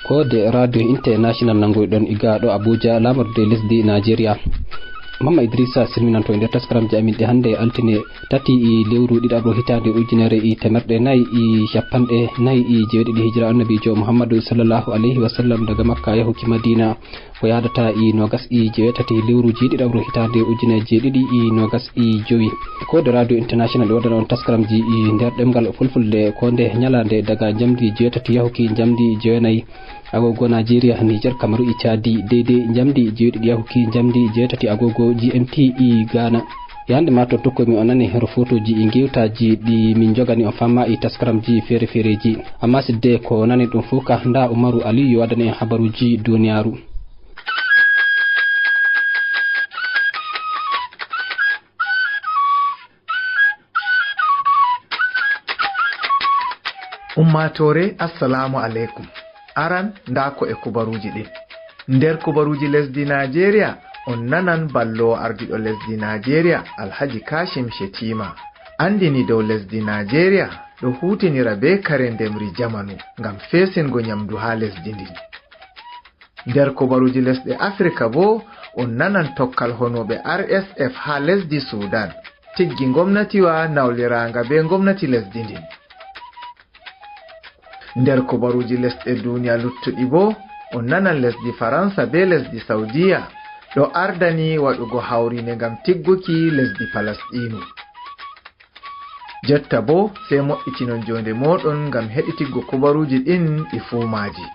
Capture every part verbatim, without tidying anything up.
Koode Radio International nanngoyɗon iga ɗo Abuja, laamorde lesdi Najeriya. Mamma Idrissa silminanto e nder taskaramji amin ɗi hannde altine tati e lewru ɗiɗaɓro hitaande ujunere e temerɗe nayi e capanɗe nayi e jeeɗiɗi hijira annabiijo Muhammadu sallallahu alayhi wa sallam daga Makka yahuki Madina. Ko yaadata e nogas e jeetati lewruji ɗiɗaɓro hitaande ujunere jeeɗiɗi e nogas e jowi. Koode Radio International e waɗana on taskaramji e nder ɗemngal fulfulde ko nde ñalaande daga njamdi jeetati yahuki njamdi jeenayi. Agogo Najeriya, Niger, Kamaru e Chadi, deydey njamdi jeeɗiɗi yahuki njamdi jeetati agogo G M T e Ghana. Yande ma to tokkoy mi o nani hero fotoji e ngewtaji ɗi min jogani on famma e taskaramji feere-feereji. Amma sidde ko nani ɗum fof ka nda Umaru Aliyu yo waddane en habaruji duniyaru. Ummaatoore, assalaamu aleykum. Aran, ndaa ko e kubaruuji ɗin. Nder kubaruuji lesdi Naajeeriya, on nanan balloowo ardiiɗo lesdi Naajeeriya, Alhaji Kashim Shettima, anndini dow lesdi Naajeeriya ɗo huutinira bee kare ndemri jamanu ngam feesingo nyamdu haa lesdi ndin. Nder kubaruuji lesɗe Afirka boo, on nanan tokkal honooɓe R S F haa lesdi Suudan, tiggi ngomnatiwa nawliraanga bee ngomnati lesdi ndin. Nder kubaruuji lesɗe duuniya luttuɗi boo, on nanan lesdi Faransa bee lesdi Sawdiya ɗo ardani waɗugo hawriinde ngam tigguki lesdi Falasɗiinu. Jotta boo, sey mo'itinon joonde mooɗon ngam heɗitiggo kubaruuji ɗin ɗi fuu maaji.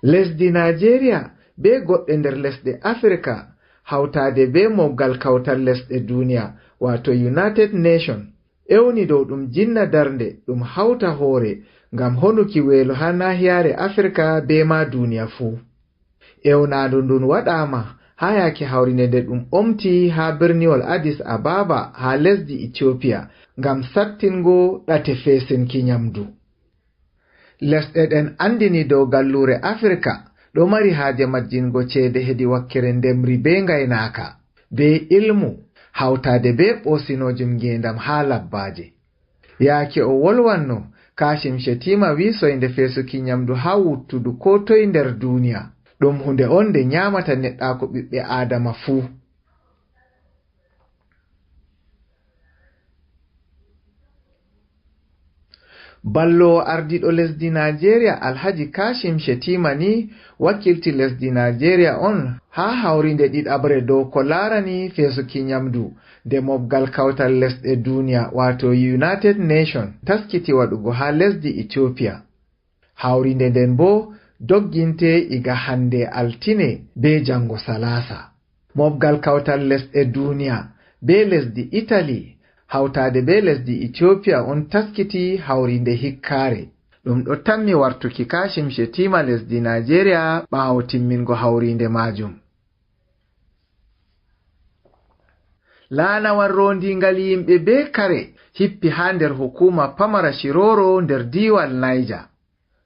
Lesdi Naajeeriya bee goɗɗe nder lesɗe Afirka, hawtaade bee Mobgal Kawtal Lesɗe Duuniya, waato United Nation, ewni dow ɗum jinna darnde ɗum hawta hoore ngam honuki weelo haa naahiyaare Afirka bee ma duuniya fuu. Ewnaandu ndun waɗaama haa yaake hawriinde nde ɗum omti haa berniwol Addis Ababa haa lesdi Ethiopia ngam sattingo ɗate feesinki nyamdu. Lesɗe ɗen anndini dow galluure Afirka ɗo mari haaje majjingo ceede hedi wakkere ndemri bee ngaynaaka, bee ilmu, hawtaade bee ɓoosinoojum ngeendam haa labbaaje. Yaake o wolwanno, Kashim Shettima wi'i soynde feesuki nyamdu haa wuttudu koo toy nder duuniya, ɗum huunde on nde nyaamata neɗɗaaku ɓiɓɓe Aadama fuu. Balloowo ardiiɗo lesdi Naajeeriya Alhaji Kashim Shettima ni wakkilti lesdi Naajeeriya on haa hawriinde ɗiɗaɓre dow ko laarani feesuki nyamdu nde mobgal kawtal lesɗe duuniya, waato United Nation, taskiti waɗugo haa lesdi Ethiopia. Hawriinde nden boo dogginte iga hannde altine bee janngo salaasa. Mobgal kawtal lesɗe duuniya bee lesdi Itali, hawtaade bee lesdi Ethiopia on taskiti hawriinde hikkaare. Ɗum ɗo tammi wartuki Kashim Shettima lesdi Naajeeriya ɓaawo timmingo hawriinde maajum. Laanawal roondiingal yimɓe bee kare hippi haa nder hukuuma pamara Shiroro nder diiwal Niger.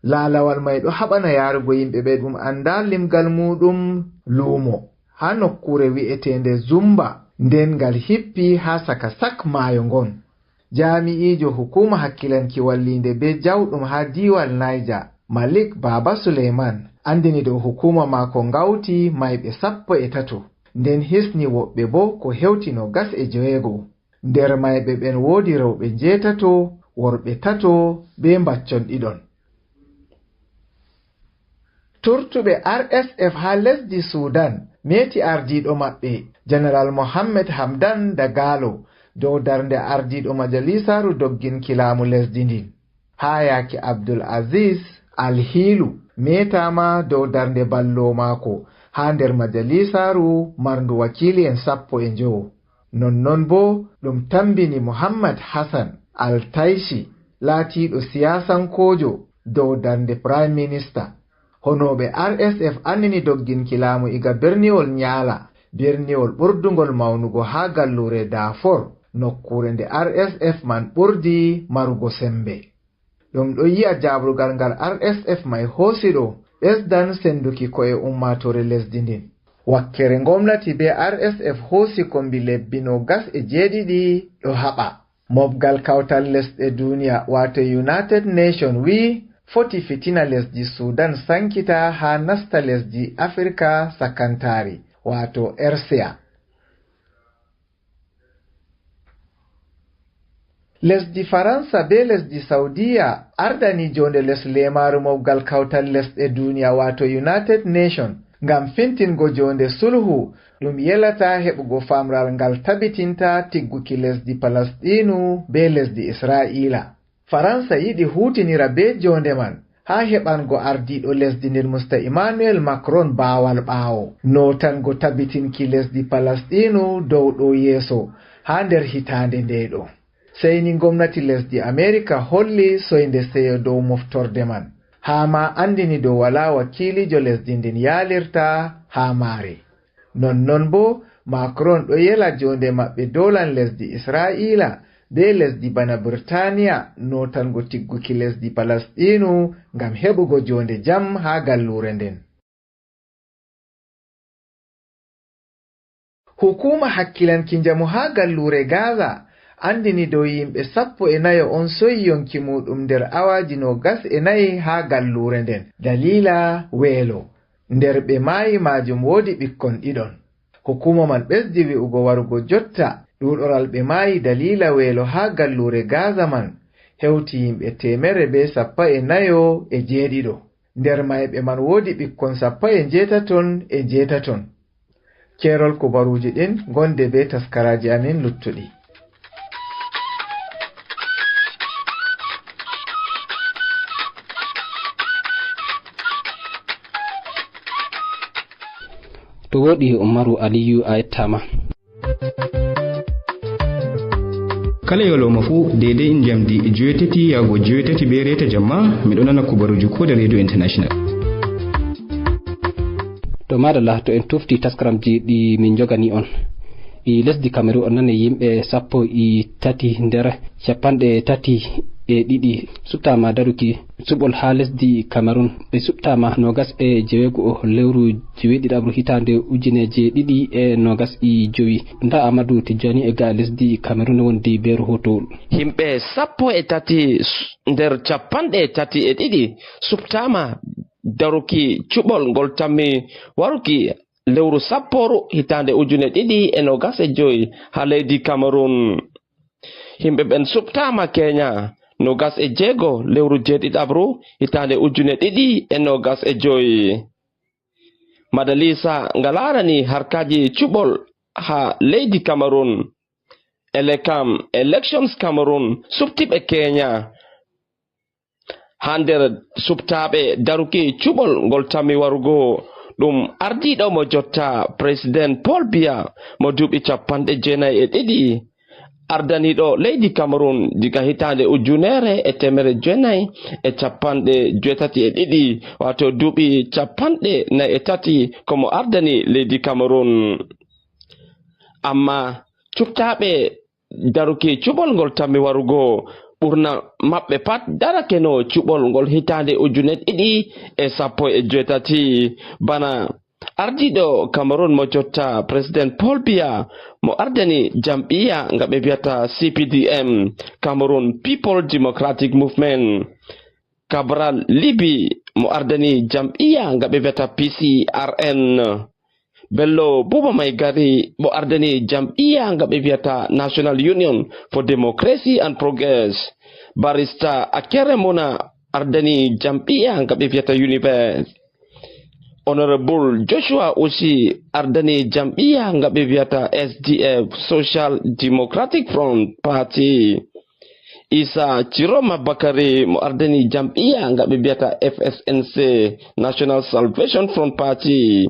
Laalawal may ɗo haɓana yaarugo yimɓe ɓe ɗum anndaa limgal muuɗum luumo haa nokkuure wi'eteende Zumba, nden ngal hippi haa saka sak maayo ngon. Jaami'iijo hukuuma hakkilanki walliinde bee jawɗum haa diiwal Niger, Malik Baba Suleiman, anndini dow hukuuma maako ngawti mayɓe sappo e tato, nden hisni woɓɓe boo ko hewti noogas e joweego. Nder mayɓe ɓen woodi rewɓe njeetato, worɓe tato, bee mbaccon ɗiɗon. Turtuɓe R S F haa lesdi Suudan meeti ardiiɗo maɓɓe, Jeneral Mohammed Hamdan Dagalo, dow darnde ardiiɗo majalisaaru dogginki laamu lesdi ndin. Haa yaake Abdul Aziz Alhiilu meetaama dow darnde balloowo maako haa nder majalisaaru marndu wakiili'en sappo e njowo. Nonnon boo ɗum tammbini Muhammad Hassan Al-Taishi, laatiiɗo siyaasankoojo dow darnde Prime Minister. Honooɓe R S F annini dogginki laamu iga berniwol Nyaala, berniwol ɓurdungol mawnugo haa galluure Darfur, nokkuure nde R S F man ɓurdi marugo semmbe. Ɗum ɗo yi'a jaabrugal ngal R S F may hoosi ɗo ɓesdan sennduki ko'e ummaatoore lesdi ndin. Wakkere ngomnati be R S F hoosi kombi lebbi noogas e jeeɗiɗi ɗo haɓa. Mobgal kawtal lesɗe duniya, wato United Nation, wi'i foti fitina lesdi Sudan sankita haa nasta lesdi Afirka sakantaari, wato R C A. Lesdi Faransa be lesdi Saudiya ardani jonde les leemaru mobgal kawtal lesɗe duniya, wato United Nation, ngam fintingo jonde sulhu ɗum yelata heɓugo famral ngal tabitinta tigguki lesdi Palestinu be lesdi Isra'iila. Faransa yiɗi huutinira be jonde man haa heɓango ardiiɗo lesdi nden, Musta Emmanuel Macron, baawal ɓaawo nootango tabitinki lesdi Palestinu dow ɗo yeeso haa nder hitaande nde ɗo. Sey ni ngomnati lesdi Amerika holli soynde seyo dow moftorde man, haa ma andini dow walaa wakiiliijo lesdi ndin yaalirta haa maare. Nonnon boo, Macron ɗo yela jonde maɓɓe dolan lesdi Isra'iila be lesdi bana Birtaniya nootango tigguki lesdi Palestinu ngam heɓugo jonde jam haa galluure nden. Hukuma hakkilanki njamu haa galluure Gaza andini dow yimɓe sappo e nayo on soyi yonki muɗum nder awaaji noogas e nayi haa galluure nden, daliila weelo. Nder ɓe maayi maajum woodi ɓikkon ɗiɗon. Hukuma man ɓesdi wi'ugo warugo jotta ɗuuɗoral ɓe maayi daliila weelo haa galluure Gaza man hewti yimɓe teemerre be sappo e nayo e jeeɗiɗo. Nder mayɓe man woodi ɓikkon sappo e njeetaton e njeetaton. Keerol kubaruuji ɗin, gonde be taskaraaji amin luttuɗi. To woɗi, Umaru Aliyu, a yettaama. Kala yolooma fuu, deydey njamdi joweetati yaago joweetati be reeta jamma, miɗo nana kubaruuji Koode Radio International. To madalla, to en tufti taskaramji ɗi min njogani on. E lesdi Kamerun, on nani yimɓe sappo e tati nder capanɗe tati e ɗiɗi suɓtaama daruki cuɓol haa lesdi Kamerun. Ɓe suɓtaama noogas e jeweego lewru jeweɗiɗaɓru hitaande ujineeje ɗiɗi e noogas e jowi. Nda Amadou Tidjani e ga lesdi Kamerun wondi be rahootowol. Yimɓe sappo e tati s-, nder capanɗe tati e ɗiɗi suɓtaama daruki cuɓol ngol tammi waruki lewru sappooru hitaande ujune ɗiɗi e noogas e jowi haa leydi Kamerun. Yimɓe ɓen suɓtaama Kenya noogas e jeego lewru jeeɗiɗaɓru hitaande ujune ɗiɗi e noogas e jowi. Madalisa nga laarani harkaaji cuɓol haa leydi Kamerun, Elecam, Elections Cameroon, suɓti ɓe Kenya. Haa nder suɓtaaɓe daruki cuɓol ngol tammi warugo, ɗum ardiiɗo mo jotta, President Paul Biya, mo duuɓi capanɗe jeenayi e ɗiɗi, ardaniiɗo leydi Kamerun diga hitaande ujunere e teemere jeenayi e capanɗe jeetati e ɗiɗi, waato duuɓi capanɗe nayi e tati, ko mo ardani leydi Kamerun. Ammaa cuɓtaaɓe daruki cuɓol ngol tammi warugo, ɓurna maɓɓe pat darakeno cuɓol ngol hitaande ujune ɗiɗi e sappo e jeetati. Bana ardiiɗo Kamerun mo jotta, President Paul Biya, mo ardani jam'iyya nga ɓe wiyata C P D M, Cameroon People Democratic Movement. Cabral Libi, mo ardani jam'iyya nga ɓe wiyata P C R N. Bello Buba Maigari, mo ardani jam'iyya nga ɓe wiyata National Union for Democracy and Progress. Barista Akere Mona, ardani jam'iyya nga ɓe wiyata Universe. Honorable Joshua Usi, ardani jam'iyya nga ɓe wiyata S D F, Social Democratic Front Party. Isa Chiroma Bakari, mo ardani jam'iyya nga ɓe wiyata F S N C, National Salvation Front Party.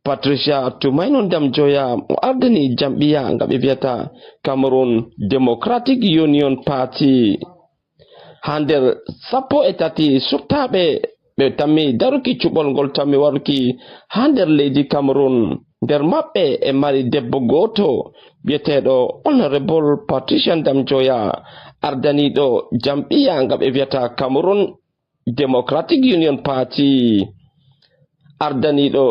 Patricia Tumaino Damjoya, mo ardani jam'iyya nga ɓe wiyata Cameroon Democratic Union Party. Haa nder sappo e tati suɓtaaɓe ɓe tammi daruki cuɓol ngol tammi waruki haa nder leydi Cameroon. Nder maɓɓe e mari debbo gooto biyeteeɗo Honorable Patricia Damjoya, ardaniiɗo jam'iyya nga ɓe wiyata Cameroon Democratic Union Party. Ardaniiɗo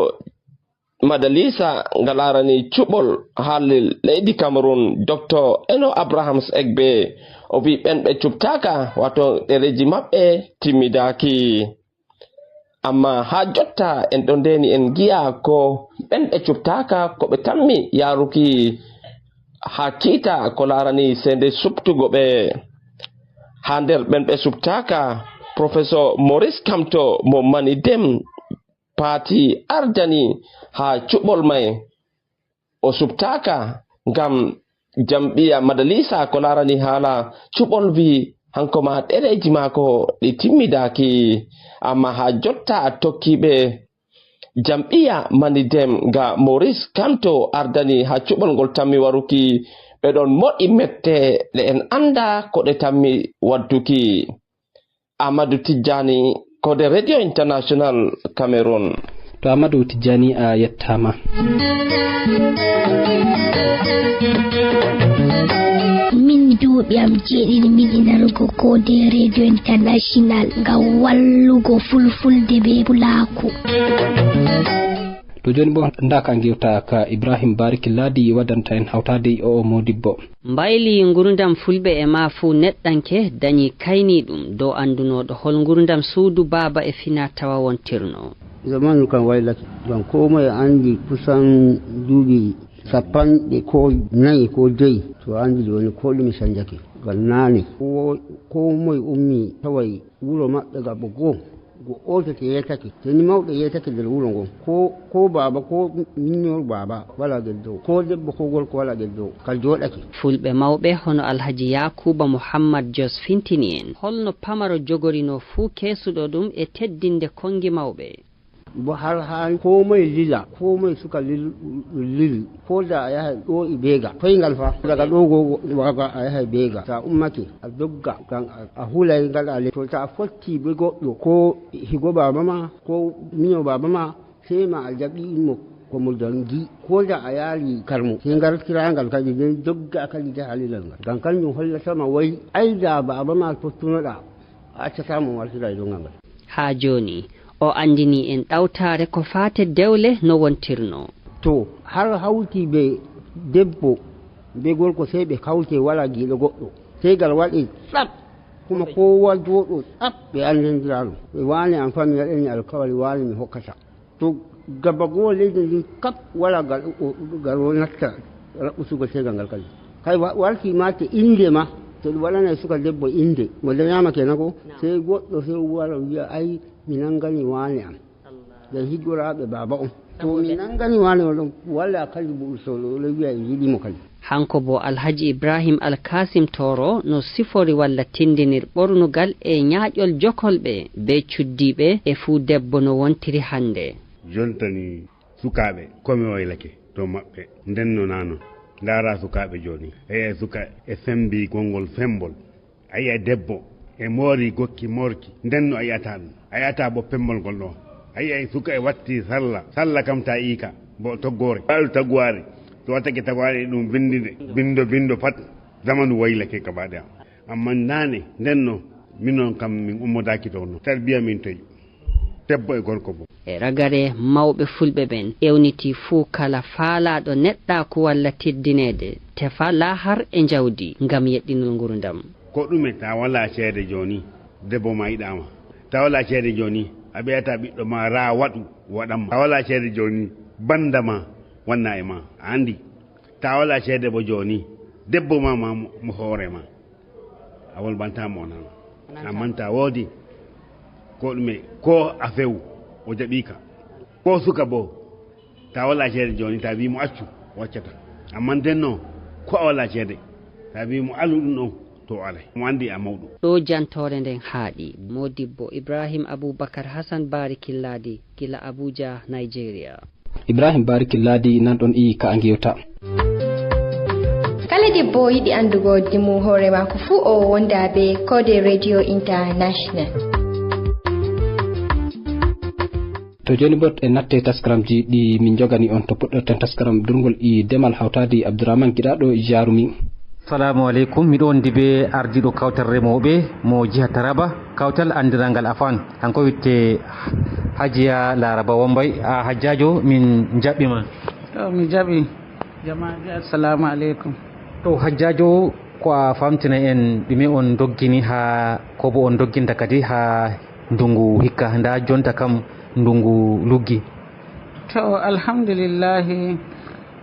Madalisa nga laarani cuɓol haalel leydi Cameroun, Docteur Eno Abrahams Egbe, o wi ɓen ɓe cuɓtaaka, wato ɗereeji maɓɓe timmidaaki. Amma haa jotta en ɗon ndeeni en ngi'a ko ɓen ɓe cuɓtaaka ko ɓe tammi yaaruki haa kiita ko laarani seende suɓtugo ɓe. Haa nder ɓen ɓe suɓtaaka, Professor Maurice Kamto mo Manidem Party ardani haa cuɓol may. O suɓtaaka ngam jam'iya Madalisa ko laarani haala cuɓol wi hanko ma ɗereeji maako ɗi timmidaaki. Amma haa jotta tokkiiɓe jam'iya Manidem nga Maurice Kamto ardani haa cuɓol ngol tammi waruki ɓe ɗon moɗi mette ɗe en annda ko ɗe tammi wadduki. Amadou Tijjani, ko de Radio International Cameroun. To Amadou Tijjani, a yettaama. Min duuɓi am jeeɗiɗi miɗi nanugo ko de Radio International ngam wallugo fulfulde be pulaaku. To jooni bo, ndaa ka ngiwta ka Ibrahim Bariki Ladi waddanta en hawtaade e o modibbo. Mbayli ngurdam fulɓe e maa fuu neɗɗanke dañi kayniiɗum dow anndunooɗo hol ngurdam suudu baaba e finaa-tawaa wontirnoo. Zamanu kam waylake, ngam koo moye anndi kusan duuɓi cappanɗe ko nayi ko joyi, to anndi jooni koo ɗume canjake. Ngam naane, koo, koo moye ummi taway wuro maɓɓe gabbo goo, go ootete yeetake. Seni mawɓe yeetake nder wuro ngon. Ko, ko baaba, ko miññor baaba, walaa geddowo. Ko debbo, ko gorko, walaa geddowo. Ka jooɗake. Fulɓe mawɓe hono Alhaji Yaakuuba Muhammad Jos fintini en holno pamaro jogorinoo fuu keesuɗo ɗum e teddinde konngi mawɓe. Bo har haa ko moye lila, ko moye suka lil-, lili. Ko da a yahay ɗo e Beega, koyngal fa, daga ɗo go, go, waga a yahay Beega. Sa ummake, a dogga, ngam a, a hulay ngal a le-, to ta a fotti be goɗɗo, ko higo baaba ma, ko miño baaba ma, sey ma a jaɓi mo ko mo dangi. Ko da a yaali karmo, sey ngal kirangal kadi, nden dogga kadi jaha lilal ngal. Ngam kanjum hollata ma woy, ay da baaba ma fottunoɗa, a accata mo wartira e doŋal ngal. Haa jooni, o anndini en ɗawtaare ko faate dewle no wontirnoo. To har hawti be debbo be gorko, sey ɓe kawte, wala giiɗo goɗɗo. Sey ngal waɗe tsap, kuma kowa jooɗo tsap, ɓe anndindiraano. Ɓe waane am fa mi waɗani alkawari, waane mi hokkata. To gaba goo leydi ndin kap wala gal, o, gal o natta raɓɓutugo tegal ngal kadi. Kay wa-, warti ma te innde ma, to ɗum waɗanay suka debbo innde, mo dañaama kenan ko, sey goɗɗo sey wara wiya, "Ay, mi nanngani waane am." Ɓe higgoraaɓe baaba on. To mi nanngani waane on ɗon, wala kadi buɗɗo ɗo wiya e yiɗi mo kadi. Hanko bo Alhaji Ibrahim Alkasim Toro no sifori walla tindinir ɓornugal e ñaaƴol jokolɓe be cuddiiɓe e fuu debbo no wontiri hannde. Jontani sukaaɓe, ko mi waylake to maɓɓe. Nden no naa non. Ndaara sukaaɓe jooni. Eyi, suka e sembi konngol sembol. A yi'ay debbo e moori gokki moorki. Nden no a yi'ata ɗum. A yi'ata bo pembol ngol ɗo. A yi'ay suka e watti salla. Salla kam ta iika bo toggoore. Ɓaalu tagwaari. To wattake tagwaari ɗum bindinde. Bindo, bindo pat. Zamanu waylake gaba ɗaya. Amma naane, nden no, minon kam min ummodaaki dow no. Tarbiya min toy. Debbo e gorko bo. E ragare mawɓe fulɓe ɓen ewniti fuu kala faalaaɗo neɗɗaaku walla teddineede, tefa laahar e njawdi ngam yeɗɗinol ngurdam. Ko ɗume ta wala ceede jooni, debbo ma yiɗaama. Ta wala ceede jooni, a ɓeyata ɓiɗɗo ma raa waɗu, waɗan ma. Ta wala ceede jooni, banda ma wanna e ma. A andi, ta wala ceede bo jooni, debbo ma, ma mo, mo hoore ma. A wolbanta mo nan. Amma ta woodi ko ɗume, ko a few, o jaɓiika. Ko suka bo, ta wala ceede jooni, ta wi mo accu, o accata. Amma nden no, ko a wala ceede, ta wi mo alu ɗum ɗon, to o alay. Mo andi a mawɗo. Ɗo jantoore nden haaɗi. Modibbo Ibrahim Abubakar Hassan Barikilladi, gila Abuja, Nigeria. Ibrahim Bariki Ladi nan ɗon i ka a ngewta. Kala debbo yiɗi anndugo dimu hoore maako fuu, o wonda be Koode Radio International. To jooni bot en natte taskaramji ɗi min njogani on to puɗɗorten taskaram durngol i demal hawtaade Abdourahmane Giɗaɗo Jarumi. Salaamu aleykum, miɗo wondi be ardiiɗo kawtal remooɓe mo jiha Taraba, kawtal anndirangal afan. Kanko witte Hajiya Laraba Wambay. A Hajjaajo, min jaɓɓi ma. To mi jaɓi. Jamaaji, assalamu aleykum. To Hajjaajo, ko a famtina en ɗume on doggini haa ko bo on dogginta kadi haa ndungu hikka, nda jonta kam ndungu luggi? To, alhamdulillahi,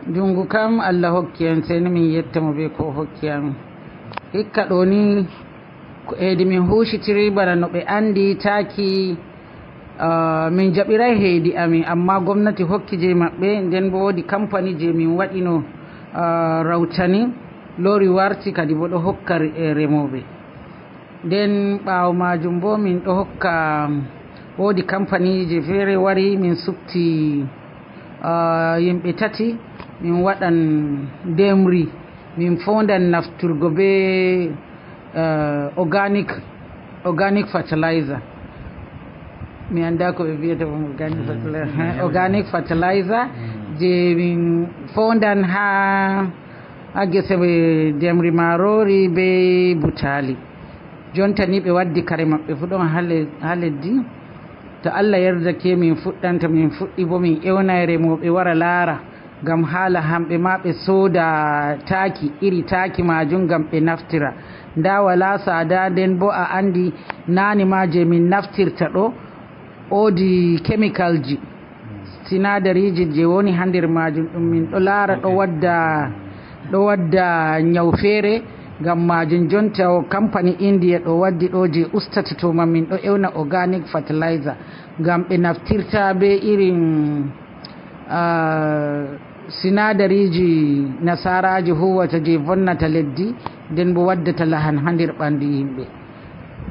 ndungu kam Allah hokki en, seni min yetta mo be ko o hokki amin. Hikka ɗo ni, ko hedi min huusitiri bana no ɓe andi taaki, ah, min jaɓiray hedi amin, amma gomnati hokki je maɓɓe, nden bo woodi kampani je min waɗino, ah, rawtani, lori warti kadi bo ɗo hokka re-, eh, remooɓe. Nden ɓaawo maajum bo min ɗo hokka, woodi kampaniije feere wari, min supti, ah, yimɓe tati, min waɗan ndemri, min foondan nafturgo be, ah, organic, organic fertilizer. Mi annda ko ɓe mbiyata ɗum organic fertilizer. Organic fertilizer je min foondan haa, haa gese ndemri maaroori be butaali. Jonta ni ɓe waddi kare maɓɓe fu ɗon haa le-, haa leddi. To Allah yerdake min fuɗɗanta, min fuɗɗi bo min ewnay remooɓe wara laara, ngam haala hamɓe ma ɓe sooda taaki, iri taaki maajum ngam ɓe naftira. Nda wala saada, nden bo a andi naane ma je min naftirta ɗo, woodi kemikalji, sinadariiji je woni haa nder maajum, ɗum min ɗo laara ɗo wadda, ɗo wadda nyaw feere. Ngam maajum jonta o kampani Indiya ɗo waddi ɗo je ustata to man, min ɗo ewna organic fertilizer, ngam ɓe naftirta be irin, ah, sinadariiji nasaraaji huwata je vonnata leddi, nden bo waddata lahan haa nder ɓandu yimɓe.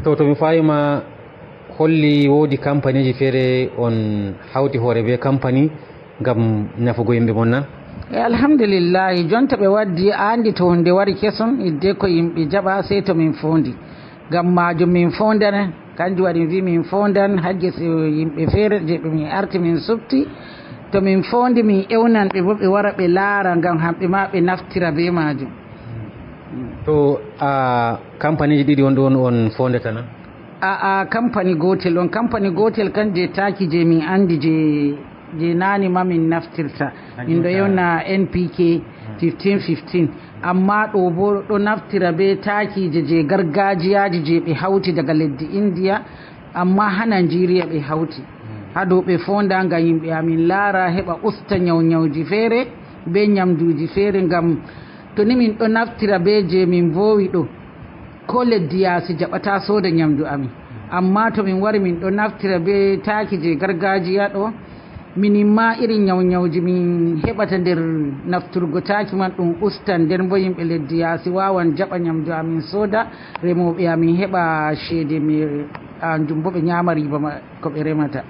To, to mi faami ma, holli woodi kampaniiji feere on hawti hoore be kampani ngam nafugo yimɓe mon na? E, alhamdulillahi, jonta ɓe waddi, a andi to hunde wari keson, hidde ko yimɓe jaɓa, sey to min fondi. Ngam maajum min fondana, kanjum waɗi mi wi min fondan haa gese yimɓe feere je ɓe min arti min supti. To min fondi, min ewnan ɓe bo ɓe wara ɓe laara, ngam hamɓe ma ɓe naftira be maajum. To, a, kampaniiji ɗiɗi on ɗon on fondata na? A'a, kampani gootel on. Kampani gootel kan je taaki je min andi je, je naane ma min naftirta. Min ɗo ewna N P K fifteen fifteen. Amma ɗo bo ɗo naftira be taakiije je gargajiyaaji je ɓe hawti daga leddi Indiya, amma haa Najeriya ɓe hawti. Haa dow ɓe fonda ngam yimɓe amin laara, heɓa usta nyawnyawji feere be nyamduuji feere, ngam to ni min ɗo naftira be je min vowi ɗo, ko leddi yaasi jaɓata sooda nyamdu amin. Amma to min wari min ɗo naftira be taaki je gargajiya ɗo, minin ma irin nyawnyawji min heɓata nder nafturgo taaki man ɗum ustan, nden bo yimɓe leddi yaasi wawan jaɓa nyamdu amin sooda, remooɓe amin heɓa ceede mi-, kanjum bo ɓe nyama riba ma-, ko ɓe remata.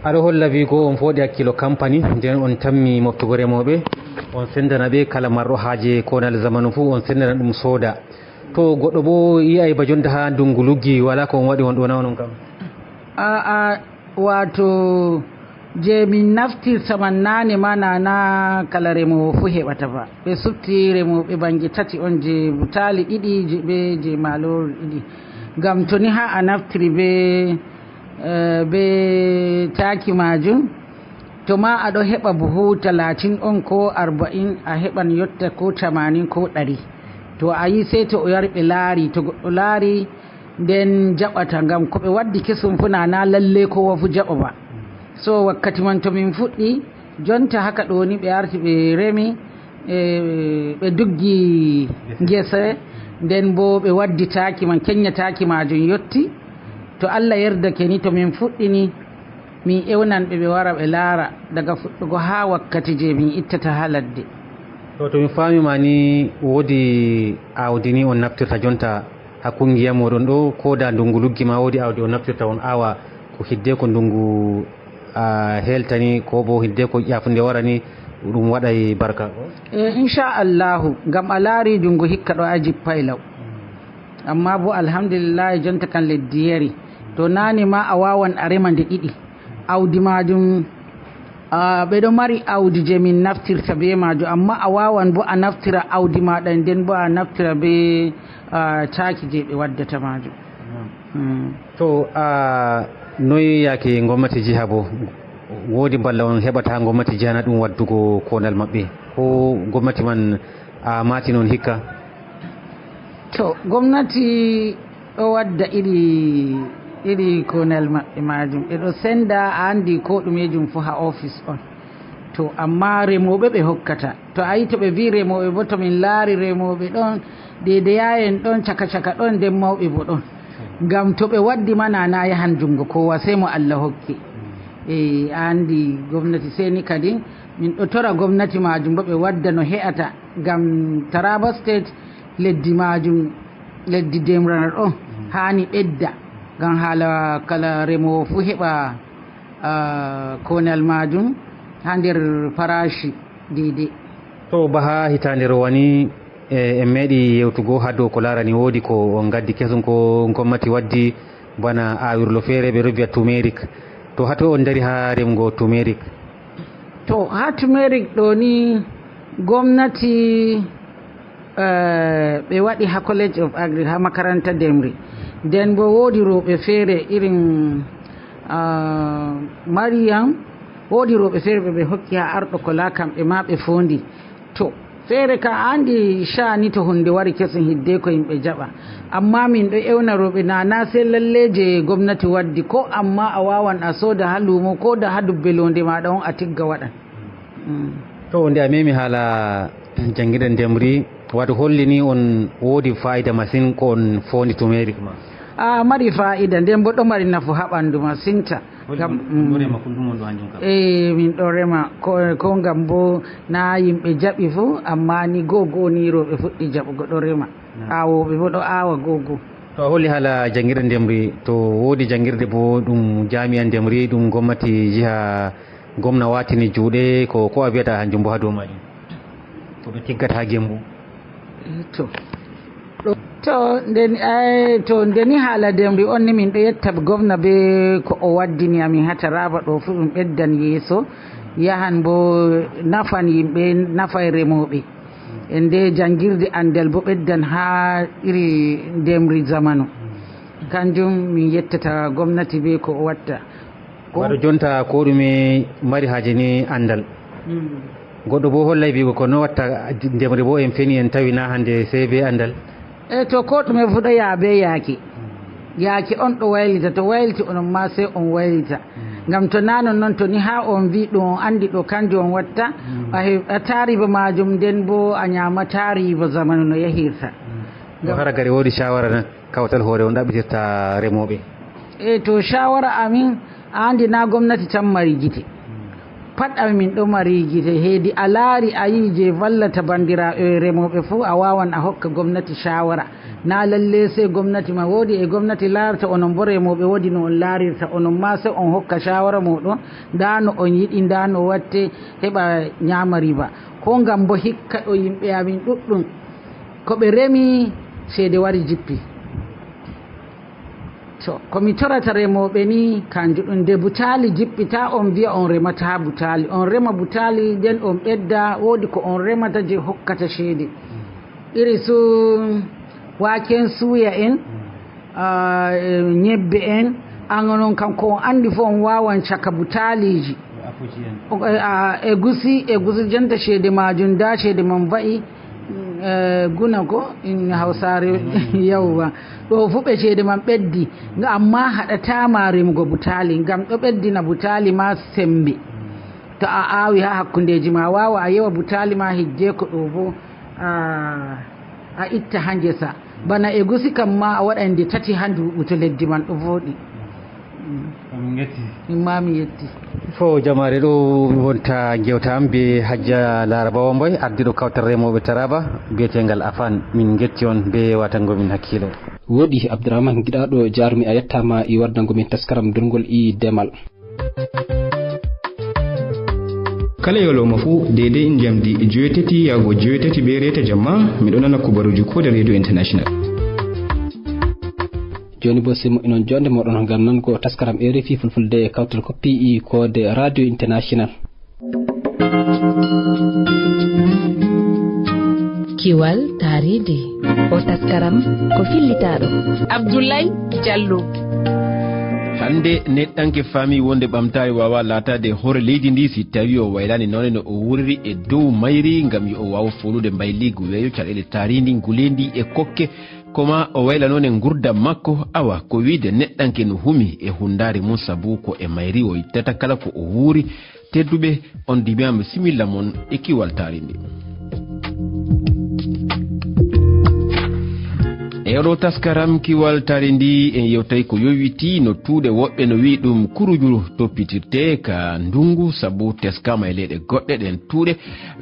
Aɗo holla wi ko on fooɗi hakkilo kampani, nden on tammi moftugo remooɓe, on sendana ɓe kala marɗo haaje konal zamanu fuu, on sendana ɗum sooda. To goɗɗo bo yi'ay ba jonta haa ndungu luggi, wala ko on waɗi on ɗo na onon kam? A'a, waato je min naftirta man naane ma na, na kala remoowo fuu heɓata ba. Ɓe supti remooɓe bannge tati on, je butaali ɗiɗi, je, be je maalori ɗiɗi. Ngam to ni haa a naftiri be, eh, be taaki maajum, to ma aɗo heɓa buhu talatin on ko arba'in, a heɓan yotta ko tamanin ko ɗari. To a yi, sey to o yari ɓe laari, to goɗɗo laari, nden jaɓata, ngam ko ɓe waddi kesum fuu na, na lalle kowa fuu jaɓa ba. So wakkati man to min fuɗɗi, jonta haka ɗo ni ɓe arti ɓe remi, e, ɓe duggi ngese, nden bo ɓe waddi taaki man, kenya taaki maajum yotti. To Allah yerdake ni, to min fuɗɗini, min ewnan ɓe, ɓe wara ɓe laara daga fuɗɗugo haa wakkati je min ittata haa ladde. To, to mi faami ma ni, woodi aawdi ni on naftirta jonta haa kungiya moɗon ɗo, ko da ndungu luggi ma woodi aawdi on naftirta on aawa ko hidde ko ndungu, a, heltani, ko bo hidde ko ƴaafunde warani, ɗum waɗay barka? E, insha Allahu, ngam a laari ndungu hikka ɗo a jippay law. Amma bo alhamdulillahi, jonta kan leddi yari. To naane ma a wawan a rema nde ɗiɗi. Aawdi maajum Ah, ɓe ɗo mari awdi je min naftirta be maajum, amma a wawan bo a naftira awdi maɗa, nden bo a naftira be, ah, caaki je ɓe waddata maajum. Hmm. To, a, noy yaake gomnati jiha bo? Wodi mballa on heɓata gomnati jiha na ɗum waddugo konal maɓɓe? Ko gomnati man a mati non hikka? To, gomnati ɗo wadda iri, iri konal maɓɓe maajum. Ɓe ɗo senda, a andi ko ɗumejum fu ha office on. To, amma remoɓe ɓe hokkata. To a yi to ɓe vi remoɓe bo, to min laari remoɓe ɗon, dedeyayen ɗon, caka caka ɗon, nden mawɓe bo ɗon. Ngam to ɓe waddi ma na, na yahan jungo kowa, sey mo Allah hokki. E, a andi gomnati seni kadi, min ɗo tora gomnati maajum bo ɓe wadda no he'ata. Ngam Taraba State, leddi maajum, leddi demral on, haani ɓedda. Ngam haala kala remowo fu heɓa, ah, konal maajum ha nder farashi deidei. To, ba ha hitaande rowani, e, en meeɗi yewtugo ha dow ko laarani woodi ko on gaddi kesum ko gomnati waddi bana awirlo feere ɓe ɗo viya turmeric. To, hato on dari ha remgo turmeric? To, ha turmeric ɗo ni gomnati, eh, ɓe waɗi ha College of Agri, ha makaranta demri. Nden bo woodi rowɓe feere irin, ah, Mariam, woodi rowɓe feere ɓe ɓe hokki ha arɗo ko la kamɓe ma ɓe fondi. To, feere ka andi shani to hunde wari kesum hidde ko yimɓe jaɓa. Amma min ɗo ewna rowɓe na, na sey lalle je gomnati waddi ko, amma a wawan a soda ha lumo ko da ha dubbe londe maɗa on a tigga waɗan. Mm. To, nde a memi haala jangirde ndemri, wato holli ni on woodi fa'ida masin ko on fondi turmeric ma? A mari fa'ida, nden bo ɗo mari nafu ha ɓandu masinta. Holli ngam, on ɗo mm, rema kullum on ɗo hanjum kam? Eh, min ɗo rema ko, ko ngam bo na yimɓe jaɓi fu, amma ni go go ni rowɓe fuɗɗi jaɓugo ɗo rema. Na. Awoɓe bo ɗo awa go go. To, a holli haala jangirde ndemri, to woodi jangirde bo ɗum jami'an ndemri, ɗum gomnati jiha gomna watini juuɗe, ko, ko a wiyata hanjum bo ha dow majum? Ko ɓe tiggata ha Gembu? Eh, to. To, nden, eh, to, ndeni haala ndemri on ni min ɗo yetta gomna be ko o waddini amin ha Taraba ɗo fu ɗum ɓeddan yeeso, yahan bo nafan yimɓe, nafay remoɓe. E nde jangirde andal bo ɓeddan ha iri ndemri zamanu. Kanjum min yettata gomnati be ko o watta. Ko waɗo jonta ko ɗume mari haaje ni andal. Mm. Goɗɗo bo hollay wi'ugo ko no watta ndemri bo en feni en tawi na hande sey be andal. E to ko ɗume fu ɗo yaa be yaaki. Yaaki on ɗo waylita, to wayliti onon ma sey on waylita. Mm. Ngam to na non non to ni ha on vi ɗum on andi ɗo kanjum on watta, mm, a he-, a taari ba majum nden bo a nyama taari ba zamanu no yahirta. Mm. Ngam to haragare woodi shawara na kawtal hoore on ɗaɓɓitirta remooɓe? E to shawara amin, a andi na gomnati tan mari gite. Pat amin min ɗo mari gite. Heedi a laari a yi je vallata bandiraaɓe remooɓe fuu, a waawan a hokka gomnati shawara. Na lalle sey gomnati ma woodi e gomnati laarta onon bo remooɓe woodi no on laarirta. Onon ma sey on hokka shawara mooɗon. Nda no on yiɗi, nda no watte heɓa nyaama riba. Ko ngam bo hikka ɗo yimɓe amin ɗuɗɗum. Ko ɓe remi ceede wari jippi. To, ko mi torata remooɓe ni, kanjum ɗum, nde butaali jippita, on vi'a on remata butaali. On rema butaali, nden on ɓedda, woodi ko on remata je hokkata ceede. Iri su waken suya en, ah, e nyebbe en, an onon kam ko on andi fu on wawan caka butaaliji. O, e, a, egusi, egusi jonta ceede majum, nda ceede man va'i, mm, e, guna ko in Hausaare, yawwa. Ɗo fu ɓe ceede man ɓeddi, nga amma haɗata ma remugo butaali, ngam ɗo ɓeddina butaali ma sembe. To a aawi ha hakkundeji ma, wawa a yewa butaali ma hijje ko ɗo bo, a, a itta ha ngesa. Bana egusi kam ma a waɗan nde tati ha nduɓu to leddi man ɗo voɗi. Mm. Min ngetti. Min ma mi yetti. Fo jamaare ɗo wonta jewta am be Hajja Laraba Wamboy, ardiɗo kawtal remooɓe Taraba, biyetegal Afan. Min ngetti on be watango min hakkilo. Woɗi Abdourahmane giɗaɗo jarumi a yettama i waddango min taskaram durgol i demal. Kala yoloma fuu, deydey njamdi joweetati yaago joweetati be reeta jamma, miɗo nana kubaruuji koode Radio International. Jooni bo, simo inon jonde moɗon ngam nango taskaram R F I Fulfulde e kawtal koppi i koode Radio International. Kiwal taariindi. O taskaram ko fillitaaɗo. Abdoulaye Diallo. Hannde, neɗɗanke faami wonde ɓamtaare waawaa laataade hoore leydi ndi si tawii o waylaani noone no o wuuriri e dow mayri ngam yo o waaw foolude mbayliigu weeyo, caɗeele taariindi, nguleendi e kokke, ko ma o wayla noone ngurdam makko. Awa, ko wiide neɗɗanke no humi e hunndaare mum sabu ko e mayri o ittata kala ko o wuuri. Tedduɓe, on ndimyaama similla mon e Kiwal Taarindi. E oɗo taskaram Kiwal Taarindi en yewtay ko yowitii no tuuɗe woɓɓe no wi'i ɗum kurujuru toppitirte ka ndungu sabu teskaama e leyɗe goɗɗe. Ɗen tuuɗe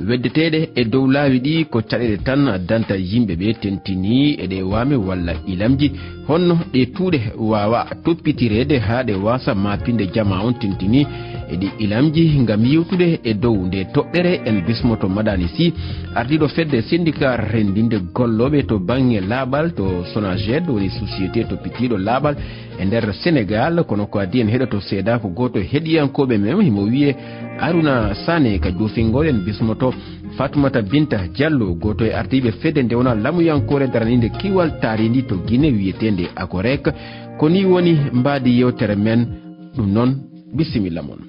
weddeteeɗe e dow laawi ɗi ko caɗeele tan addanta yimɓe ɓe tentini e ɗe waame walla ilamji. Honno ɗe tuuɗe waawa toppitireede haa ɗe waasa maapinde jamaa on tintini e ɗi ilamji? Ngam yewtude e dow nde toɓɓere en bismoto Madani Sy, ardiiɗo fedde syndicat renndinde gollooɓe to baŋŋe laaɓal to Sonaged, woni société toppitiiɗo laaɓal e nder Senegaal. Kono ko adii en heɗoto seedaa ko gooto e heɗiyankooɓe men, himo wiyee Aruna Sane, ka joofingol en bismoto Fatoumata Binta Diallo, gooto e ardiiɓe fedde nde wonaa lamuyankoore daraniinde Kiwal Taarindi to Gine wiyeteende Akorek. Ko nii woni mbaadi yewtere men. Ɗum noon, bisimilla mon.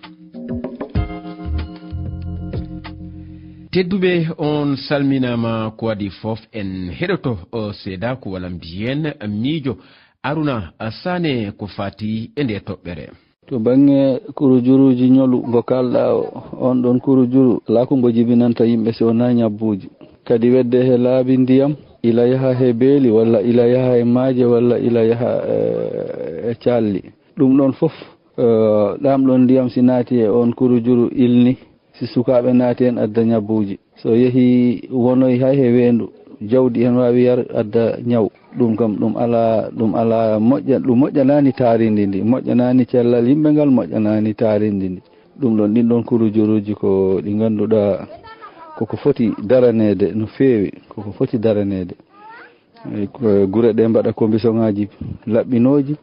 Tedduɓe, on salminaama ko adii fof. En heɗoto o seedaa ko walla mbiyen miijo Aruna Sane ko faati e nde toɓɓere. To baŋŋe kurujuruuji ñolu ngo kaalɗaa o, on ɗon kurujuru alaa ko mbo jibinanta yimɓe si wonaa ñabbuuji. Kadi wedde he laabi ndiyam, ila yaha he beeli, walla ila yaha he maaje, walla ila yaha, eh, e caalli. Ɗum ɗon fof, eh, ɗaam ɗon ndiyam si naati e on kurujuru ilni, si sukaaɓe naati heen adda ñabbuuji. So yehii wonoy hay he weendu, jawdi heen waawi yar adda ñaw. Ɗum kam, ɗum alaa, ɗum alaa moƴƴa, ɗum moƴƴanaani taarindi ndi, moƴƴanaani cellal yimɓe ngal, moƴƴanaani taarindi ndi. Ɗum ɗon, ɗin ɗon kurujuruuji ko ɗi ngannduɗaa koko foti daraneede no feewi, koko foti daraneede. E ko gure ɗe mbaɗa commissionŋaaji laɓɓinooji,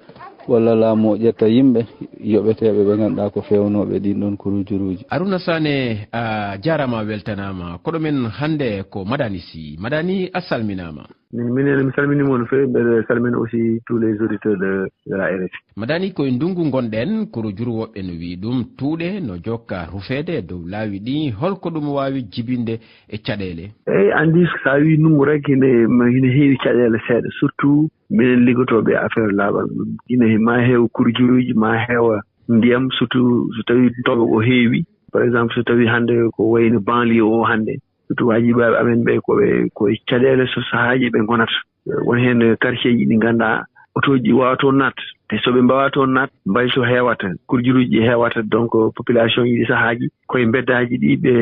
walla laamu o ƴetta yimɓe yoɓeteeɓe ɓe ngannduɗaa ko feewnooɓe ɗin ɗon kurujuruuji. Aruna Sane, a jaaraama, a weltanaama. Koɗo men hannde ko Madani Sy. Madani, a salminaama. Min, minen, mi salminii mon no feewi, mbeɗa salmina aussi tous les auditeurs de, de la R F I. Madani, ko e ndunngu ngonɗen, kurujuru woɓɓe no wi'i ɗum tuuɗe no jokka rufeede e dow laawi ɗi. Holko ɗum waawi jibinde e caɗeele? Eey, anndi, so a wii ndunngu rek, ine, ine heewi caɗeele seeɗa, surtout minen liggotooɓe e affaire laaɓal. Ine ma heewa kurjuruuji, ma heewa ndiyam, surtout so tawii toɓo o heewi. Par exemple, so tawii hannde ko wayno banlieue o hannde, surtout waajibaaɓe amen ɓe, ko ɓe, ko e caɗeele so sahaaji ɓe ngonata. Won heen quartier ji ɗi ngannduɗaa otooji ɗi waawa toon naat. Te so ɓe mbaawaa toon naat, mbaylo heewata, kurjuruuji ɗi heewata, donc population ji ɗi sahaaji, koye mbeddaaji ɗi ɓe,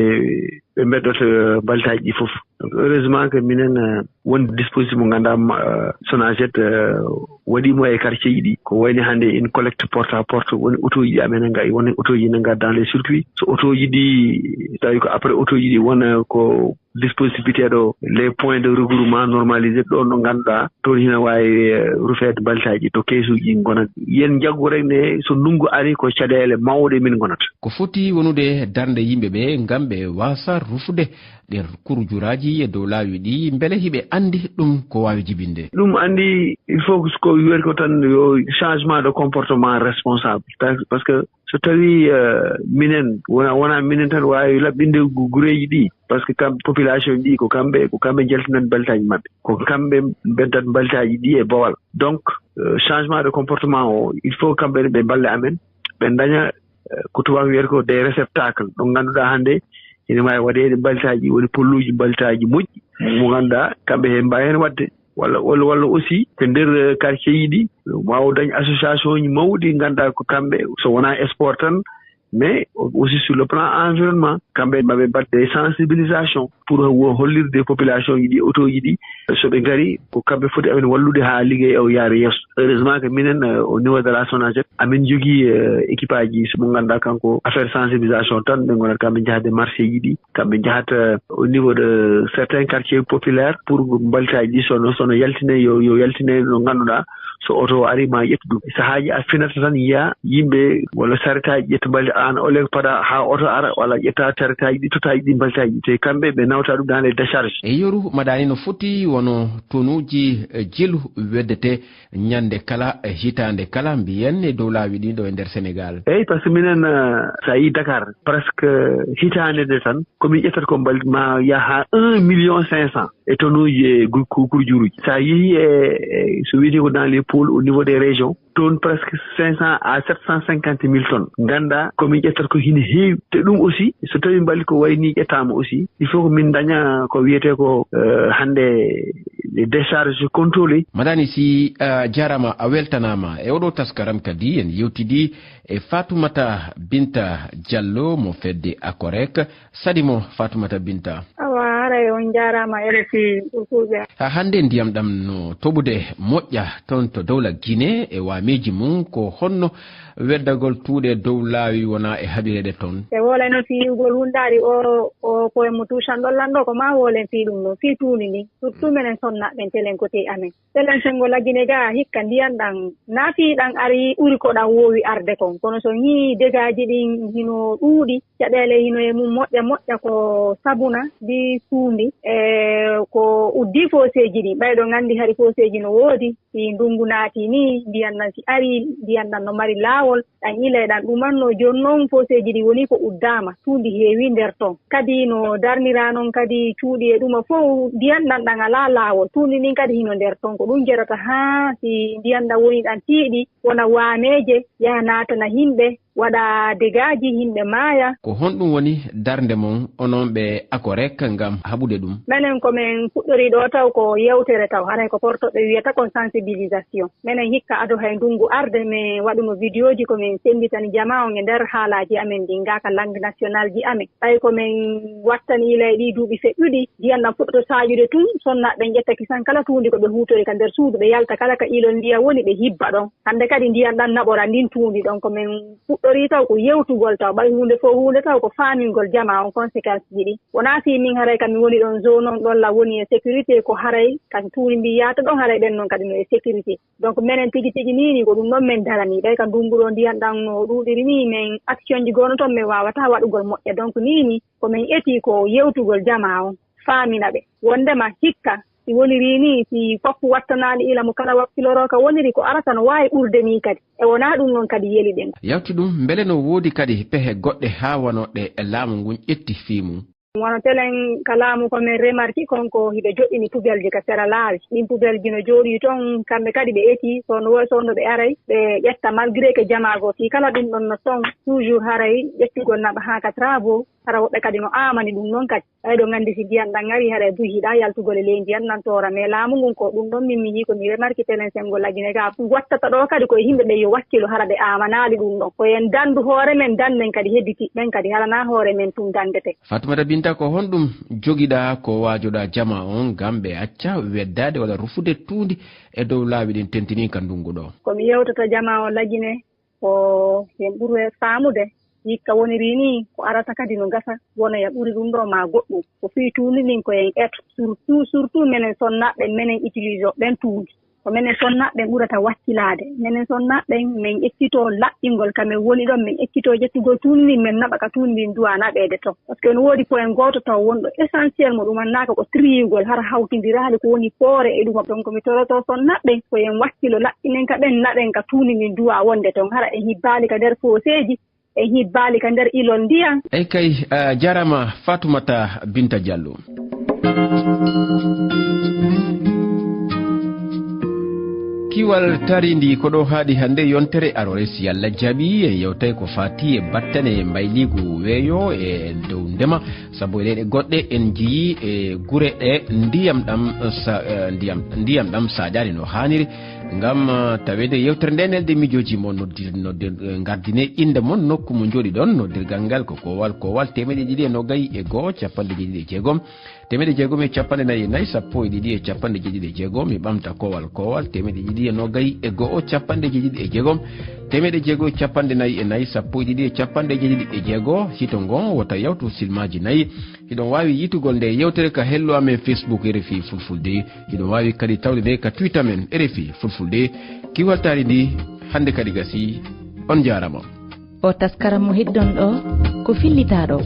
ɓe mbeddota mbaltaaji ɗi fof. Donc heureusement que minen, eh, won dispositif mo ngannduɗaa ma, eh, Sonaged, eh, waɗii mo e quartier ji ɗi. Ko wayni hannde une collecte porte à porte, woni otooji ɗi amen ngaa, woni otooji ne ngaa dans les circuits. So otooji ɗi, tawi ko après otooji ɗi wona ko dispositif biyeteeɗo les points de regroupement normalisé, ɗo no ngannduɗaa toon hina waawi, eh, rufeede mbaltaaji to keesuuji ngonat. Yen njaggu rek ne, so ndunngu ari, ko caɗeele mawɗe min ngonata. Ko foti wonude darnde yimɓe ɓe ngam ɓe waasa rufude ɗer kurujuraaji e dow laawi ɗi, mbele hiɓe anndi ɗum ko waawi jibinde? Ɗum anndi, il faut que ko wiyete ko tan yo changement de comportement responsable. Ta-, parce que so tawii, eh, minen, wona, wona minen tan waawi laɓɓinde gu-, gureeji ɗi, parce que kam population ɗi ko kamɓe, ko kamɓe njaltinat mbaltaaji maɓɓe. Ko kamɓe mbeddat mbaltaaji ɗi e bowal. Donc, eh, changement de comportement o, il faut kamɓe ne ɓe mballa amen, ɓe ndaña, eh, ko tubaako wiyata ko des réceptacles, ɗo ngannduɗaa hannde ene waawi waɗeede mbaltaaji, woni polluuji mbaltaaji moƴƴi, mo ngannduɗaa kamɓe he mbaawi heen waɗde. Walla, walla, walla aussi ko nder, eh, quartier ji ɗi, waawa dañ association ji mawɗi, ngannduɗaa ko kamɓe, so wonaa sport tan, mais aussi sur le plan environnement, kamɓe maɓe mbaɗde sensibilisation pour wo-, hollirde population ji ɗi, otooji ɗi, so ɓe ngari, ko kamɓe foti amen wallude haa liggey o yaara yeeso. Heureusement que minen, eh, au niveau de la Sonaged, amin jogii, eh, équipe aji, so mo ngannduɗaa kanko affaire sensibilisation tan, ɓe ngonata kamɓe njahde marché ji ɗi, kamɓe njahata, eh, au niveau de certains quartiers populaires pour mbaltaaji ɗi, sono, sono yaltine, yo, yo yaltine no ngannduɗaa So oto o ari ma ƴettu ɗum. Sahaaji a finata tan yiya yimɓe walla saretaaji ƴetta mbalit an, ole pada ha oto ara walla ƴetta saretaaji ɗi, totaaji ɗi, mbaltaaji ɗi. Te kamɓe ɓe nawta ɗum dans les décharges. E yeru madani no foti wono tonuuji, eh, jelu weddete ñande kala, eh, hitaande kala, mbiyen e dow laawi ɗi ɗo e nder Senegal. Eyyi, par ce que minen, eh, sa yi Dakar, presque hitaande nde tan, komin ƴettata ko mbalit ma yaha un million cinq cent e tonuuji e gu-, ku-, kurjuruuji. Sa yehi e, e, so wiyete ko dans les pôles au niveau des régions, toon presque cinq cent à sept cent cinquante mille tonnes. Ganda komin ƴettata ko hina heewi. Te ɗum aussi, so tawi mbalit ko wayni ƴettama aussi, il faut ko min daña ko wiyete ko, eh, hannde les décharges contrôlées. Madani si, eh, jarama, a weltanama. E oɗo taskaram kadi en yewtidi e Fatoumata Binta Diallo mo fedde Akorek. Sadi mo, Fatoumata Binta. Awa, haray on jaaraama R F I Fulfulde. Ha hannde ndiyam ɗam no toɓude moƴƴa toon to dowla Guinée e waameeji mum. Ko honno weddagol tuuɗe dow laawi wona e haɓireede toon? E woolen fiyugol hundaari o, o ko e mo tuusanɗon lanɗo ko ma woolen fii ɗum ɗon, fii tuundi ndin. Surtout menen sonnaaɓe telen kote amen. Selen sengo lagine ga hikka ndiyan ɗan nafi ɗan ari ɓuri ko ɗan wowi arde kon. Kono so ni dégâts ji ɗin hino ɗuuɗi, caɗeele hino e mum moƴƴa moƴƴa ko sabuna ndi suundi, e ko uddi fooseeji ɗin. Ɓayɗo nganndi hari fooseeji no woodi, si ndungu naati ni, ndiyan ɗan si ari, ndiyan ɗan no mari laawol, ɗan ila e ɗan ɗumanno. Jooni non fooseeji ɗin woni ko uddaama, suundi heewi nder ton. Kadi no darnira non kadi cuuɗi e ɗuma fow, ndiyan ɗan ɗan alaa laawol. Suundi ndin kadi hino nder ton. Ko ɗum jerata haa si ndiyan ɗan woni ɗan tiiɗi, wona waameeje, yaha naatana himɓe, waɗa dégâts ji, himɓe maaya. Ko honɗum woni darnde mon onon ɓe Akorek ngam haɓude ɗum? Menen ko men fuɗɗori ɗo taw ko yewtere taw, haray ko portoɓe wiyata kon sensibilisation. Menen hikka ado hay ndungu arde, men waɗuno vidéo ji ko men senditani jama on e nder haalaaji amen ɗin, nga ka langue nationale ji amen. Ɓay ko men wattani ila e ɗi duuɓi feƴƴuɗi, ndiyan ɗan fuɗɗoto saaƴude tun, sonnaaɓe ɓen ƴetta kisan kala tuundi ko ɓe huutori ka nder suudu, ɓe yalta kala ka ilol ndiyan woni, ɓe hibba ɗon. Hannde kadi ndiyan ɗan naɓora ndin tuundi ɗon. Ko men fuɗɗori taw ko yewtugol taw, ɓay huunde fow huunde taw ko faamingol jama on conséquence ji ɗin. Wonaa fii min haray ka mi woni ɗon zone on ɗon la woni e sécurité, ko haray ka tuundi ndin yaata ɗon, haray ɓen non kadi no e sécurité. Donc menen tigi tigi nii nii ko ɗum ɗon men daranii. Ɓay ka ndungu ɗoo ndiyan ɗan no ɗuuɗiri nii, men action ji goono ton men waawataa waɗugol moƴƴa. Donc nii nii ko men etii ko yewtugol jama on, faamina ɓe wonndema hikka si wonirii nii, si foppu wattanaali ila mo kala wakkiloroo ka woniri, ko arata no waawi ɓurde nii kadi. E wonaa ɗum non kadi yeli ɗen. Yawti ɗum, mbele no woodi kadi pehe goɗɗe haa wano ɗe laamu ngun ƴetti fii mum? Wano telen ka laamu ko men remarki kon ko hiɓe joɗɗini pubelji ka sera laawi. Ɗin pubelji no jooɗii ton, kamɓe kadi ɓe etii, so no woy so no ɓe aray, ɓe ƴetta malgré que jamaa goo fii kala ɗum ɗon no ton, toujours haray ƴettugol naɓa haa ka travaux, hara woɓɓe kadi no aamani ɗum non kadi. Ɓay ɗo nganndi si ndiyan ɗan ari haray buy hiɗa yaltugol e ley ndiyan ɗan toora, mais laamu ngun ko ɗum ɗon min mi yii ko mi remarki telen sengo lagine ga wattata ɗo kadi ko e yimɓe ɓe yo wakkilo hara ɓe aamanaali ɗum ɗon. Ko en dandu hoore men, dan men kadi hedditi ɓen kadi hara na hoore men tun dandete. Fatoumata Binta, ko honɗum jogiɗaa ko waajoɗaa jama on ngam ɓe acca weddaade walla rufude tuundi e dow laawi ɗin tentini ka ndungu ɗo? Ko mi yewtata jama on lagine, ko hen ɓuri faamude hikka woniri ni, ko arata kadi no gasa wonoya ɓuri ɗum ɗo ma goɗɗum. Ko fii tuundi ɗin ko en eto, surtout, surtout menen sonnaaɓe, menen utilise ɓen tuundi. Ko menen sonnaaɓe ɓen ɓurata wakkilaade. Menen sonnaaɓe ɓen, men ekkitoo laɓɓingol ka men woni ɗon, men ekkitoo ƴettugol tuundi ndin, men naɓa ka tuundi ndin duwaa naɓeede ton. Par ce que no woodi point gooto taw wonɗo essentiel mo ɗumannaaka ko triyugol, hara hawtindiraali ko woni poore e ɗuma. Donc mi torotoo sonnaaɓe ɓen ko yen wakkilo laɓɓinen ka ɓen, naɓen ka tuundi ndin duwaa wonde ton, hara en hibbaali ka nder fooseeji, en hibbaali ka nder ilol ndiyan. Ey kay, a jarama Fatoumata Binta Diallo. Kiwal tarindi ko ɗo haaɗi hannde yontere arore, si Yalla jaɓi, en yewtay ko faati e battane mbayliigu weeyo e dow ndema, sabu e leyɗe goɗɗe en njiyi e gure ɗe ndiyam ɗam sa-, eh, ndiyam, ndiyam ɗam saƴaani no haaniri. Ngam, eh, taweede yewtere nde, nelɗen miijooji mon, noddir-, noddir-, eh, ngardinee innde mon, nokku mo njooɗiɗon, noddirgal ngal ko koowal, koowal teemedde ɗiɗi e noogay e go'o, cappanɗe jeeɗiɗi e jeegom, teemeɗɗe jeegom e capanɗe nayi e nayi, sappo e ɗiɗi e capanɗe jeeɗiɗi e jeegom. Mi ɓamta koowal, koowal, teemeɗɗe ɗiɗi e noogay e go'o, capanɗe jeeɗiɗi e jeegom, teemeɗɗe jeego e capanɗe nayi e nayi, sappo e ɗiɗi e capanɗe jeeɗiɗi e jeego. Hito ngo wota yawtu silmaaji nayi. Hiɗon waawi yi'ugol nde yewtere ka hello amen Facebook R F I Fulfulde. Hiɗon waawi kadi tawde nde ka Twitter men R F I Fulfulde. Ki weltaari ndi hannde kadi gasii. On njaaraama. O taskaram mo heɗiɗon ɗo ko fillitaaɗo.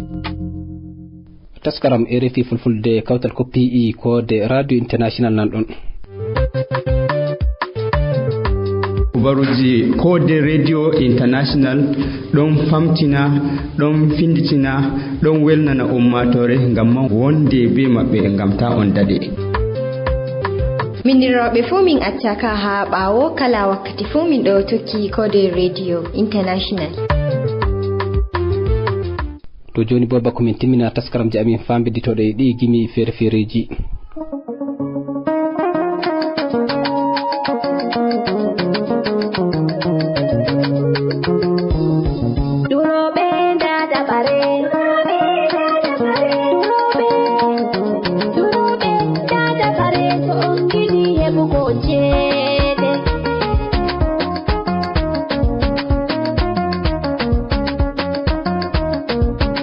Taskaram R F I Fulfulde, kawtal koppi e Code Radio International nan ɗon. Kubaruuji Code Radio International ɗon famtina, ɗon finditina, ɗon welnana ummaatoore ngam man wonde bee maɓɓe ngam ta on daɗe. Minndirooɓe fuu min accaaka haa ɓaawo, kala wakkati fuu min ɗo tokki Code Radio International. To jooni boo bako min timmina taskaramji amin faambidditooɗe e ɗi gimi feere-feereeji. Durooɓe, ndaa dabare. Durooɓe, durooɓe, ndaa dabare. So on ngiɗi heɓugo ceede.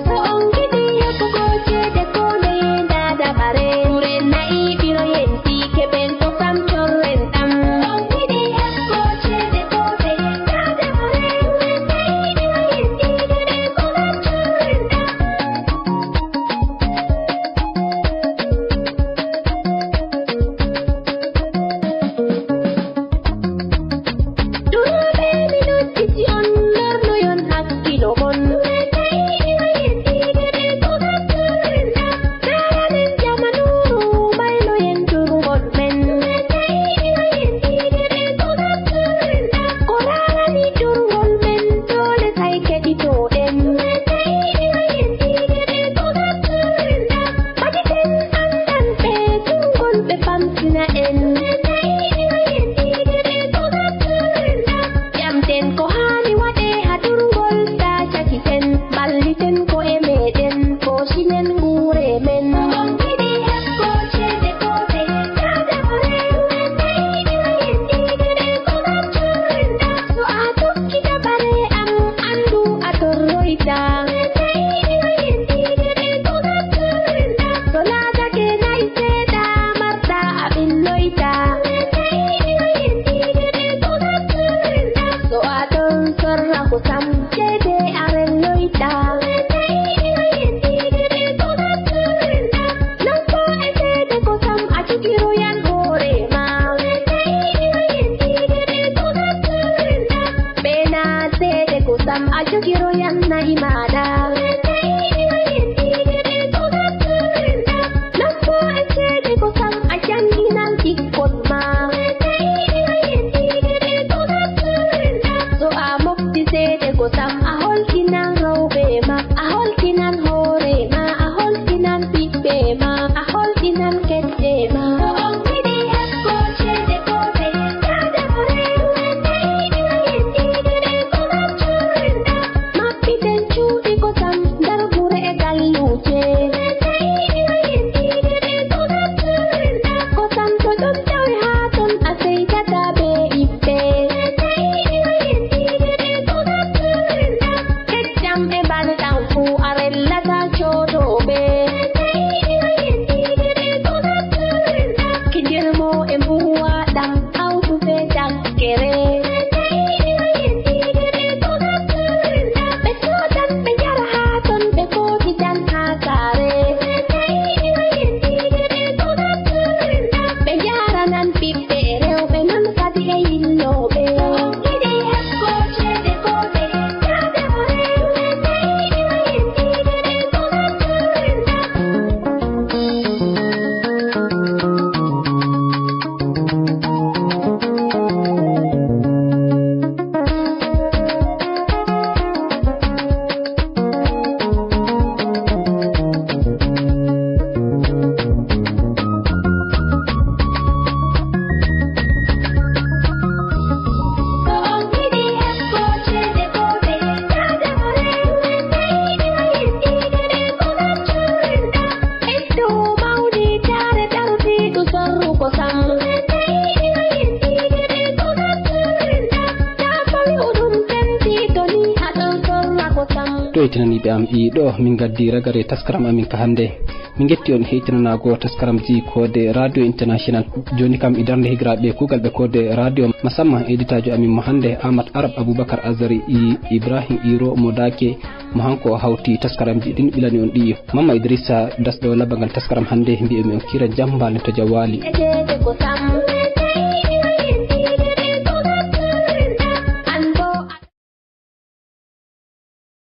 So on ngiɗi heɓugo ceede, ko ndeye ndaa dabare. Turen na'i ɓiroyen ɗi keɓen kosam torren ɗam. On ngiɗi heɓugo ceede, ko ndeye ndaa dabare. Turen na'i ɓiroyen ɗi keɓen kosam torren ɗam. Durooɓe, mi nodditi on, lornoyon hakkilo mon. Ndaaranen jamanuuru, mayloyen durngol men. Ko raarani durngol men, doole say keɗitoɗen. Ɓaditen anndanɓe durngol ɓe famtina en. Ƴamten ko haani waɗe haa durngol taa cakiten. Mballiten ko'e meeɗen, koosinen nguure men. So a tokki dabare am, anndu a torroyta. So laatake nayi seeɗa marɗa a ɓilloyta. So a ɗon sorra kosam, ceede a relloyta. Nanko e ceede kosam a jogiroyan hoore ma. Ɓe na ceede kosam a jogiroyan na'i maaɗa. Nanko e ceede kosam a jannginan ɓikkon ma. So a mofti ceede kosam a holkinan rewɓe ma, a holkinan hoore ma, a holkinan ɓiɓɓe ma, a holkinan kedde ma. Ko on yiɗi heɓgo ceede ko ɓe yaada ko reedu en. Heytinaniiɓe am, i ɗo min ngaddi ragare taskaram amin ka hannde. Min ngetti on heytinanaago taskaramji koode Radio International. Jooni kam, i darnde higiraaɓe kuugal ɓe koode radio, musamman editaajo amin mo hannde, Amat Arab Abubakar Azari, i Ibrahim Iro mo Daake, mo hanko o hawti taskaramji ɗin ɓilani on ɗi. Mamma Idrissa, dasɗo labbangal taskaram hannde, mbi'e mi on kiira jam, mbaalen to jam waali.